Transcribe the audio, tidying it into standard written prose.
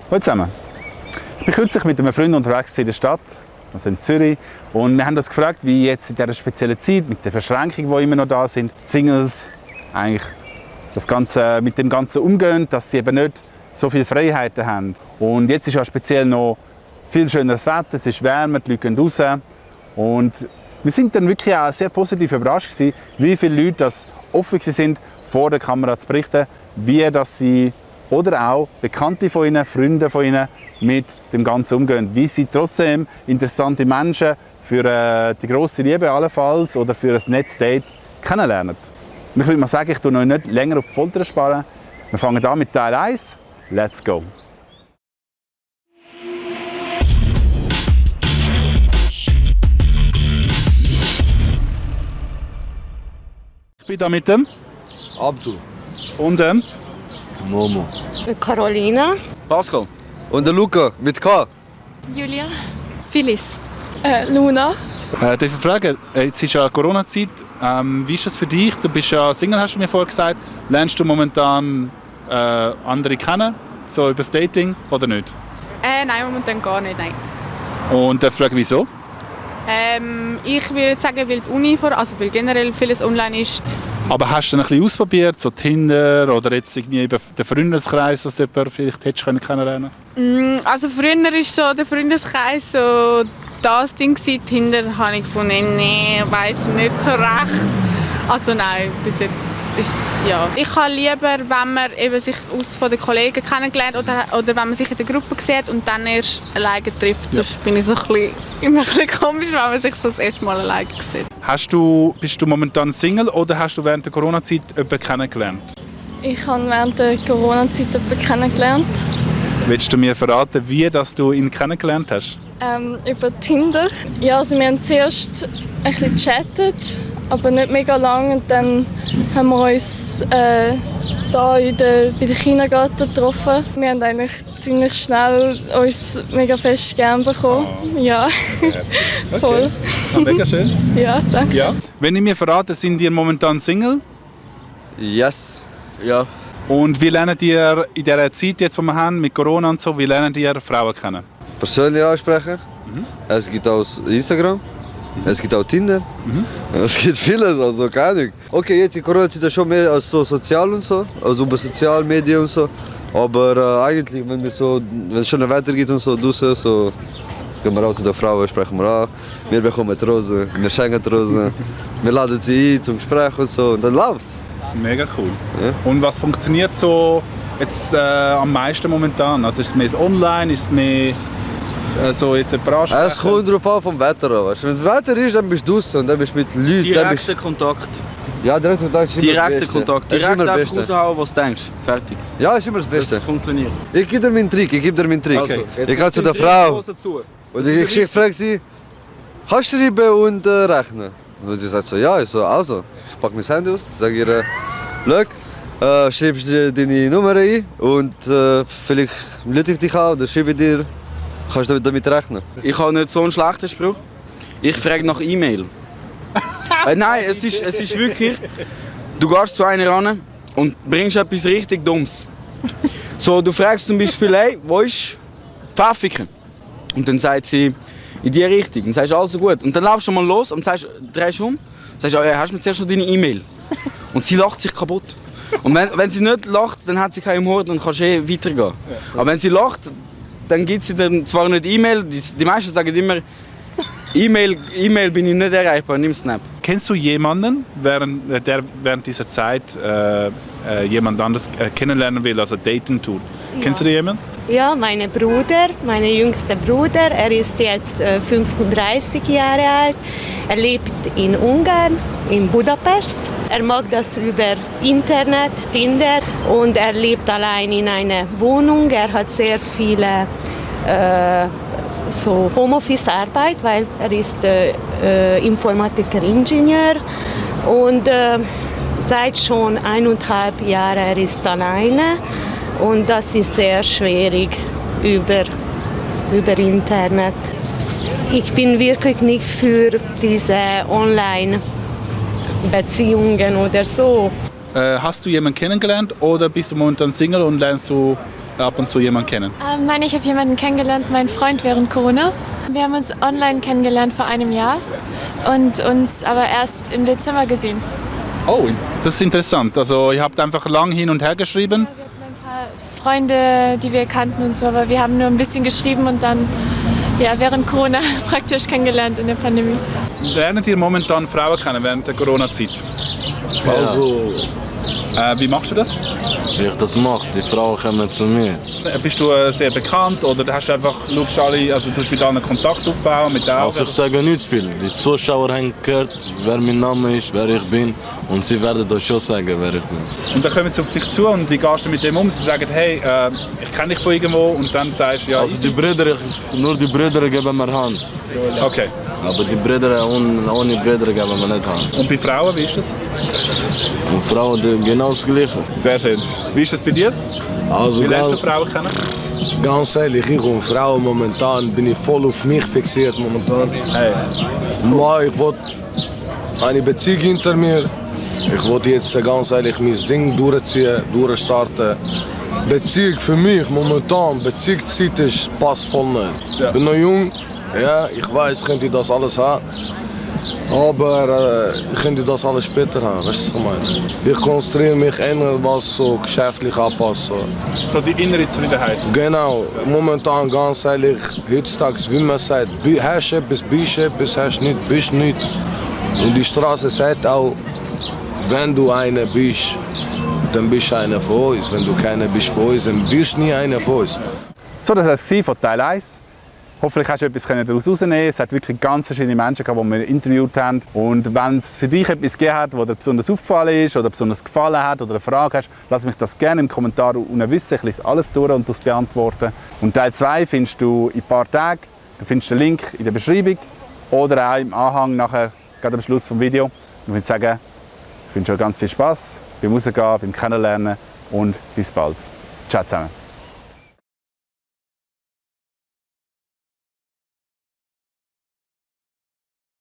Hallo zusammen. Ich bin kürzlich mit einem Freund unterwegs in der Stadt, also in Zürich. Und wir haben uns gefragt, wie jetzt in dieser speziellen Zeit, mit den Verschränkungen, die immer noch da sind, die Singles eigentlich mit dem Ganzen umgehen, dass sie eben nicht so viele Freiheiten haben. Und jetzt ist ja speziell noch viel schöneres Wetter, es ist wärmer, die Leute gehen raus. Und wir sind dann wirklich auch sehr positiv überrascht gewesen, wie viele Leute das offen sind, vor der Kamera zu berichten, wie dass sie oder auch Bekannte von ihnen, Freunde von ihnen mit dem Ganzen umgehen. Wie sie trotzdem interessante Menschen für die grosse Liebe allenfalls oder für ein Netzdate kennenlernen. Und ich würde mal sagen, ich tue noch nicht länger auf die Folter sparen. Wir fangen an mit Teil 1. Let's go! Ich bin hier mit dem Abdul. und dem Momo. Carolina. Pascal. Und der Luca mit K. Julia. Phyllis. Luna. Darf ich fragen, jetzt ist ja Corona-Zeit. Wie ist das für dich? Du bist ja Single, hast du mir vorher gesagt. Lernst du momentan andere kennen, so über das Dating oder nicht? Nein, momentan gar nicht, nein. Und frage wieso? Ich würde sagen, weil die Uni, weil generell vieles online ist. Aber hast du ein bisschen ausprobiert, so Tinder oder jetzt irgendwie über den Freundeskreis, dass du jemanden vielleicht hättest kennenlernen können? Also früher war so der Freundeskreis so das Ding gewesen. Tinder habe ich gefunden, nee, weiss nicht so recht. Also nein, bis jetzt ist ja. Ich habe lieber, wenn man eben sich von den Kollegen kennengelernt oder wenn man sich in der Gruppe sieht und dann erst alleine trifft. Ja. Sonst bin ich so immer ein bisschen komisch, wenn man sich so das erste Mal alleine sieht. Bist du momentan Single oder hast du während der Corona-Zeit jemanden kennengelernt? Ich habe während der Corona-Zeit jemanden kennengelernt. Willst du mir verraten, wie du ihn kennengelernt hast? Über Tinder. Ja, also wir haben zuerst ein bisschen gechattet, aber nicht mega lang. Und dann haben wir uns bei den Kindergarten getroffen. Wir haben eigentlich ziemlich schnell uns mega fest gern bekommen. Oh. Ja, okay. Voll. Ah, mega schön. Ja, danke. Ja. Wenn ich mir verrate, sind ihr momentan Single? Yes. Ja. Und wie lernt ihr in dieser Zeit, jetzt, die wir haben, mit Corona und so, wie lernt ihr Frauen kennen? Persönlich ansprechen. Es gibt auch Instagram. Es gibt auch Tinder. Es gibt vieles, also keine Ahnung. Okay, jetzt in Corona-Zeit ist schon mehr als so sozial und so, also über Sozialmedien und so. Aber eigentlich, wenn es schon weitergeht und so, so gehen wir auch zu den Frauen, sprechen wir an. Wir bekommen die Rosen, wir schenken die Rosen. Wir laden sie ein zum Gespräch und so und dann läuft's. Mega cool. Ja. Und was funktioniert so jetzt am meisten momentan? Also ist es mehr online, ist es mehr so jetzt ein paar Ansprechen? Es kommt darauf an vom Wetter an. Weißt du? Wenn das Wetter ist, dann bist du draußen und dann bist du mit Leuten. Direkter Kontakt. Ja, direkter Kontakt ist immer das Beste. Kontakt. Direkt einfach raushauen, was du denkst. Fertig. Ja, ist immer das Beste. Das funktioniert. Ich gebe dir meinen Trick. Okay. Ich gehe zu der Frau und ich frage sie, kannst du schreiben und rechnen? Und sie sagt so, ja. Ich so, also, ich packe mein Handy aus, sage ihr, schau, schreibst du deine Nummer ein und vielleicht lüte ich dich an oder schreibe dir, kannst du damit rechnen. Ich habe nicht so einen schlechten Spruch. Ich frage nach E-Mail. Nein, es ist wirklich, du gehst zu einer ran und bringst etwas richtig Dummes. So, du fragst zum Beispiel, hey, wo ist Pfäffiken? Und dann sagt sie, in die Richtung. Dann sagst du, also gut. Und dann laufst du mal los und drehst um. Sagst du, hast du mir zuerst noch deine E-Mail? Und sie lacht sich kaputt. Und wenn sie nicht lacht, dann hat sie keinen Humor, dann kannst du weitergehen. Aber wenn sie lacht, dann gibt sie dann zwar nicht E-Mail, die meisten sagen immer, E-Mail bin ich nicht erreichbar, nimm Snap. Kennst du jemanden, der während dieser Zeit jemand anderes kennenlernen will, also daten tut? Ja. Kennst du jemanden? Ja, mein jüngster Bruder, er ist jetzt 35 Jahre alt. Er lebt in Ungarn, in Budapest. Er mag das über Internet, Tinder und er lebt allein in einer Wohnung. Er hat sehr viele Homeoffice-Arbeit, weil er ist Informatiker-Ingenieur und seit schon 1,5 Jahren er ist alleine und das ist sehr schwierig über Internet. Ich bin wirklich nicht für diese Online-Beziehungen oder so. Hast du jemanden kennengelernt oder bist du momentan Single und lernst du ab und zu jemanden kennen? Nein, ich habe jemanden kennengelernt, meinen Freund während Corona. Wir haben uns online kennengelernt vor einem Jahr und uns aber erst im Dezember gesehen. Oh, das ist interessant. Also ihr habt einfach lang hin und her geschrieben? Wir hatten ein paar Freunde, die wir kannten und so, aber wir haben nur ein bisschen geschrieben und dann während Corona praktisch kennengelernt in der Pandemie. Lernt ihr momentan Frauen kennen während der Corona-Zeit? Also, Wie machst du das? wie ich das mache, die Frauen kommen zu mir. Bist du sehr bekannt oder hast du einfach, schaust alle, also du mit allen Kontakt aufbauen mit den Also ich sage nicht viel. Die Zuschauer haben gehört, wer mein Name ist, wer ich bin. Und sie werden euch schon sagen, wer ich bin. Und dann kommen sie auf dich zu und wie gehst du mit dem um? Sie sagen, hey, ich kenne dich von irgendwo und dann sagst du, ja, Also die Brüder, nur die Brüder geben mir Hand. okay. Aber die Brüder ohne Brüder geben mir nicht Hand. Und bei Frauen, wie ist das? Und Frauen genau das Gleiche. Sehr schön. Wie ist das bei dir? Also Wie lernst du Frauen kennen? ganz ehrlich, ich und Frauen momentan bin ich voll auf mich fixiert momentan. Hey. Maar ich wollte eine Beziehung hinter mir. Ich wollte jetzt ganz ehrlich mein Ding durchziehen, durchstarten. Beziehung für mich momentan, Beziehungszeit passt voll nicht. Ja. Ich bin noch jung, ja, ich weiß, könnt ihr das alles haben. Aber ich könnte das alles später haben, weißt du, was ich meine? Ich konzentriere mich eher, was so geschäftlich anpasst. So die innere Zufriedenheit. Genau, momentan ganz ehrlich, heutzutage, wie man sagt, hast du etwas, bist du etwas, hast du nicht, bist du nicht. Und die Straße sagt auch, wenn du einer bist, dann bist du einer von uns. Wenn du keiner bist von uns, dann wirst du nie einer von uns. So, das war es von Teil 1. Hoffentlich hast du etwas daraus herausnehmen. Es hat wirklich ganz verschiedene Menschen gehabt, die wir interviewt haben. Und wenn es für dich etwas gegeben hat, was dir besonders aufgefallen ist oder besonders gefallen hat oder eine Frage hast, lass mich das gerne im Kommentar unten wissen. Ich lese alles durch und das beantworten. Und Teil 2 findest du in ein paar Tagen. Du findest den Link in der Beschreibung oder auch im Anhang nachher, gerade am Schluss des Videos. Ich würde sagen, ich wünsche euch ganz viel Spaß beim Rausgehen, beim Kennenlernen und bis bald. Ciao zusammen.